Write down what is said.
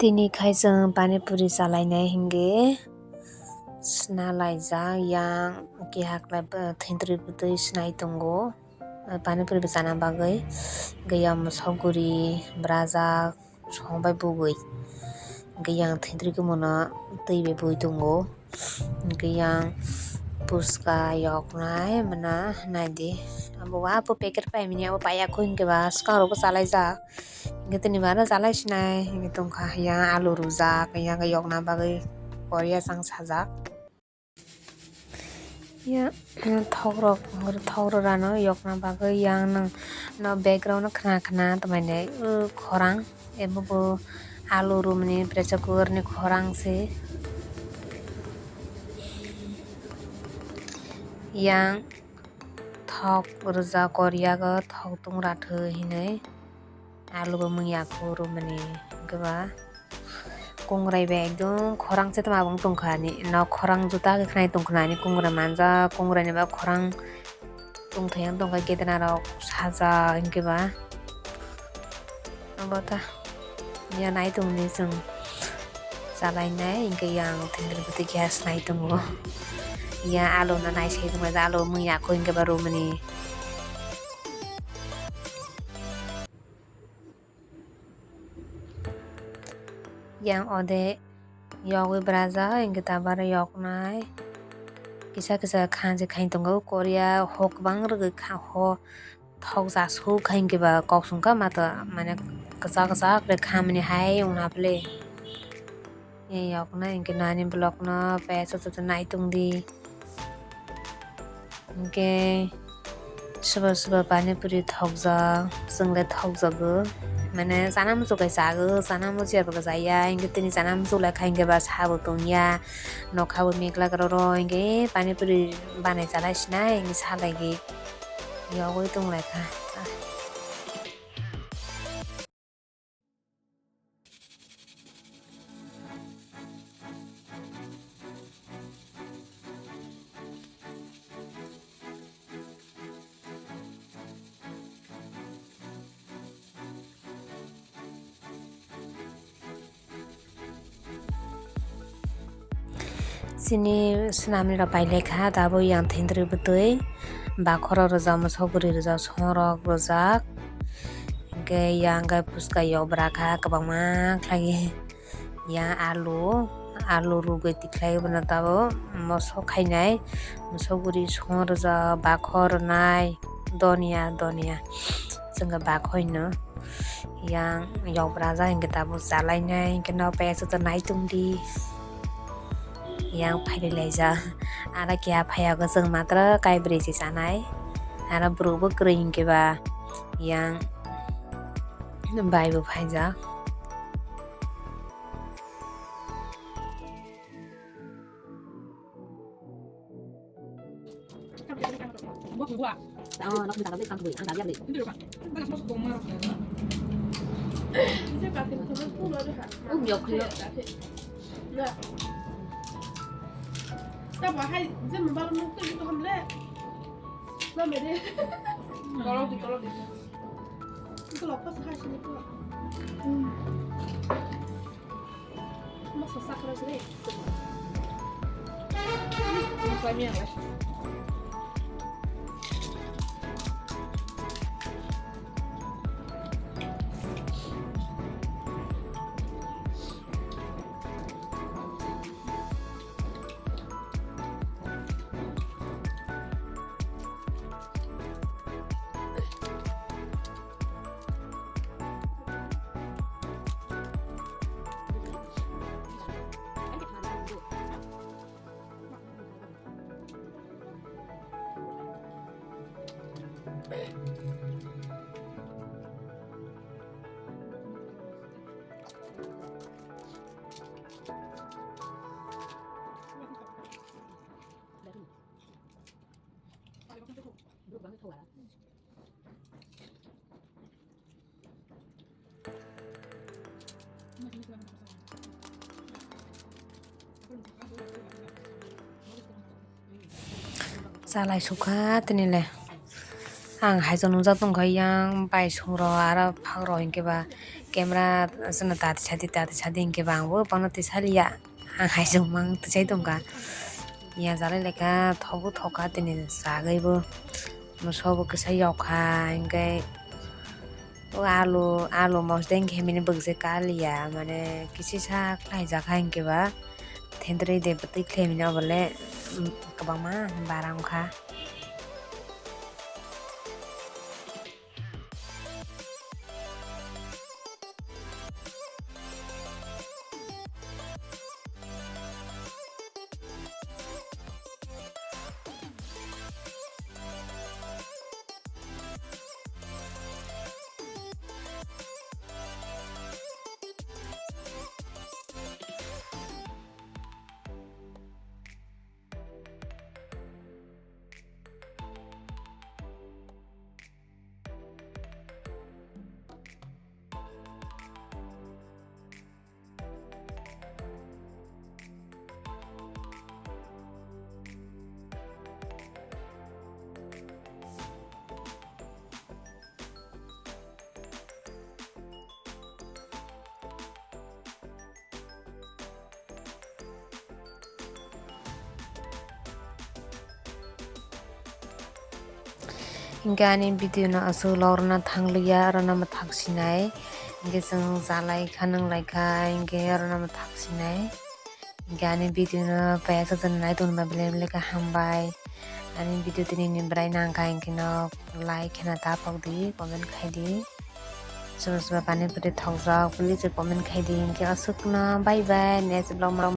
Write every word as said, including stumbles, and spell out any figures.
Tini khai chwng pani puri chalainai hinkhe sna laijak, yang keha khlai thwintwrwi bwtwi snai tongo. Pani puri bwchana bagwi hinkhe yang mosok guri brajak song bai bugwi hinkhe yang thwintwrwi khe mano twi bai bui tongo. Hinkhe yang puska yoknai mano naidi, abo wa bo packet paimani abo paiya kho hinkhe ba swkang rokbo chalaijak. Hinkhe tini bo ano chalai sinai hinkhe tongkha yang alu rwjak yang yokna bagwi koria chang sajak. Ya, thok rok, thok rok rano yokna bagwi yang nang no background no khna khna tongmani, uh, khorang, ebo bo alu rumani pressure cooker ni khorang se. Yang thok rwjak koriyago thok tung rathwi hinwi. Alu bo mungya kho rumani hinkhe ba kungrai bai ekdom khorang se tongma bo wng tongkha ani nok khorang juta khe khnai tongkha ani kungrai manjak kungrai ni ba khorang tongthai wng tongkha gedena rok sajak hinkhe ba obo ta ya nai tongni chwng chalainai hinkhe yang thwngri bwtwi gas nai tongo ya alu no nai sai tonglaijak alu mungya kho hinkhe ba rumani. Yang ode yogwi braja hinkhe tabaro yoknai kisa kisa khanjwi khain tongo koria hok kwbang rwgwi kha ho thok jasuk kha hinkhe ba kok songkha mato mane kwchak kwchak de khamani hai wngna bwle yoknai hinkhe nani vlog no pesa nai tongdi. Hinkhe soba soba pani puri thokjak, chwng le thokjago. Mane chana muchuk bai chago, chana muchuk ya bo chaya. Hinkhe tini chana muchuk lai kha hinkhe ba sabo tongya, nokha bo mekla roro. Hinkhe pani puri banai chalai sinai, hinkhe salai gi yogwi tong lai kha. Chini swnamni rok pailai kha, tabuk yang thwintwrwi bwtwi bakhoro rwjak, mosok bwrwi rwjak, songrok rwjak, hinkhe yang khe phuska yokbra kha kwbangma khlaiwi. Yang alu, alu rwgwi tikhlai bono tabuk mosok khainai, mosok bwrwi song rwjak, bakhor rwnai, donia, donia, chwng khe bakhor hino. Yang yokbra jak hinkhe tabuk chalainai hinkhe no pesa to nai tongdi. Yang phailai laijak, aro keha phaiyago chwng matwrwk kaibrwi se chanai, aro bwrwkbo kwrwi hinkhe ba yang bai bo phaijak. Chalai sukha tini le. Ang hai jon nungjak tongkha yang bai song rok aro phak rok hinkhe ba Camera chwngno tati sadi, tati sadi hinkhe bo ang bo bono tisaliya. Ang hai chwng mang tisai tongkha. Ya jalai lekha thobu thokha tini chagwi bo. Moso bo kisa yokha hinkhe o alu, alu mosdeng khe mini bwkjak kaliya, mane kisisa khlaijakha hinkhe ba thendrwi de bwtwi khlai mini obole, mm, kwbangma bara wngkha. Hinkhe ani video no aswk lorna thangliya, aro no mwthak sinai. Hinkhe chwng jalai kha, nwnglai kha, hinkhe aro no mwthak sinai. Hinkhe ani video no payasa chwng nai tongma belai belai khe hambai. Ani video tini ni bwrai nang kha hinkhe no like khena ta phok di, comment khai di. Sobo sobo pani puri thokjak, please comment khai di. Hinkhe aswk no, bye bye, next vlog.